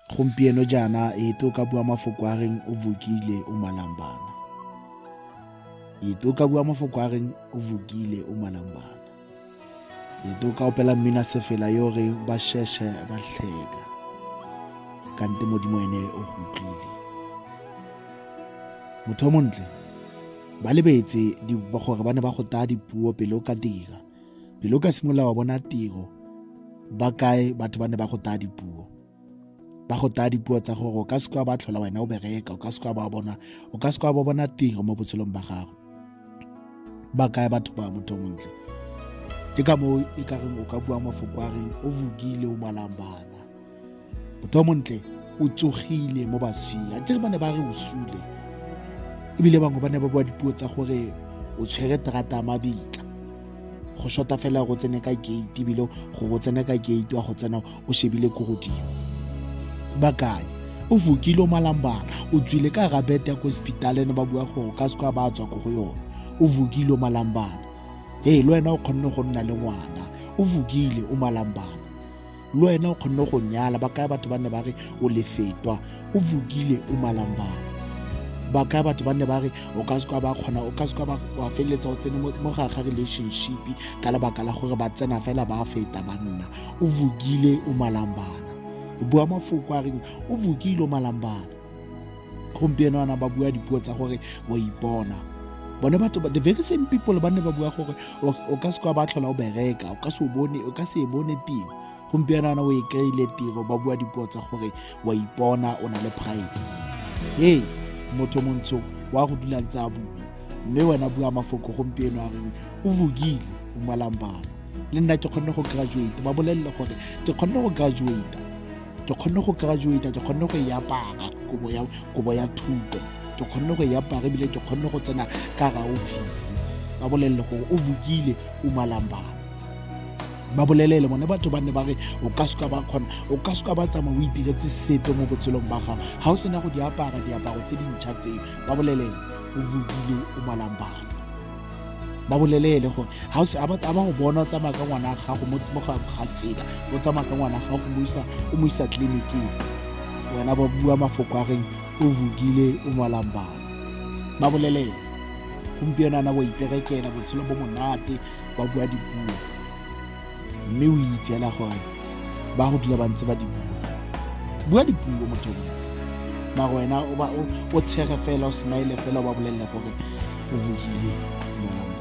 Gompieno jaana ete o ka bua mafoko a reng o vukile o malang bana. Ete o ka bua mafoko a reng o vukile o malang bana. Ete o ka opela mmina sefela yo reng ba sheshe ba hleka. Kante Modimo ene o go utlwile. Motho o montle ba lebetse gore ba ne ba go taya dipuo pele o ka dira. Pele o ka simolola wa bona tiro ba kae batho ba ne ba go taya dipuo. Ba go taya dipuo tsa gore o ka se ba tlhola wena o bereka, o ka se ba bona, o ka se ba bona tiro mo botshelong ba gago. Ba kae batho ba motho montle? Ke ka moo e ka reng o ka bua mafoko a reng o vukile o malang bana. Motho montle o tsogile mo baswing. A ke ba ne ba re o sule. Ebile bangwe ba ne ba bua dipuo tsa gore o tshwere terata ya mabitla. Go shota fela go tsene ka gate ebile go go tsena ka gate wa go tsena o shebile ko godimo. Ba kae? O vukile o malambana, o tswile ka ga bete ya ko hospital ne ba bua gore o ka se ka ba tswa ko go yone. O vukile o malambana. Hey, le wena o kgonne go nna le ngwana. O vukile o malambana. Le wena o kgonne go nyala. Ba kae batho ba ne ba re o lefetwa? O vukile o malambana. Ba kae batho ba ne ba re o ka se ka ba kgona, o ka se ka ba wa feleletsa o tsene mo gare ga relationship ka lebaka la gore ba tsena fela ba feta banna. O vukile o malambana. O bua mafoko a reng o vukile o malambana. Gompieno ana ba bua dipuo tsa gore wa ipona. Bone batho the very same people ba ne ba bua gore o ka se ka ba tlhola o bereka, o ka se bone, o ka se e bone tiro. Gompieno ana o e kry-ile tiro, ba bua dipuo tsa gore wa ipona, o na le pride. Hey, motho montsho wa go dula ntse a bua, mme wena bua mafoko gompieno a reng o vukile o malambana. Le nna ke kgonne go graduate, ba bolelele gore ke kgonne go graduate, ke kgonne go graduate, ke kgonne go e apara kobo ya, kobo ya thuto, ke kgonne go e apara ebile ke kgonne go tsena ka ga office. Ba bolelele gore o vukile o malambana. Ba bolelele bone batho ba ne ba re o ka se ka ba kgona, o ka se ka ba tsamaya o itiretse sepe mo botshelong ba gago ga o sena go di apara diaparo tse dintšha tseo. Ba bolelele o vukile o malambana. Ba bolelele gore ga o se, a ba go bona o tsamaya ka ngwana gago mo ga ga tsela, o tsamaya ka ngwana gago o mo isa tleliniking, wena ba bua mafoko a reng o vukile o malambana. Ba bolelele gompieno ana wa iperekela botshelo bo monate, ba bua dipuo mme o itseela gore ba go dula ba ntse ba di bua. Bua dipuo motho o montle, mara wena o tshege fela, o smile fela, o ba bolelele gore o vukile o malambana.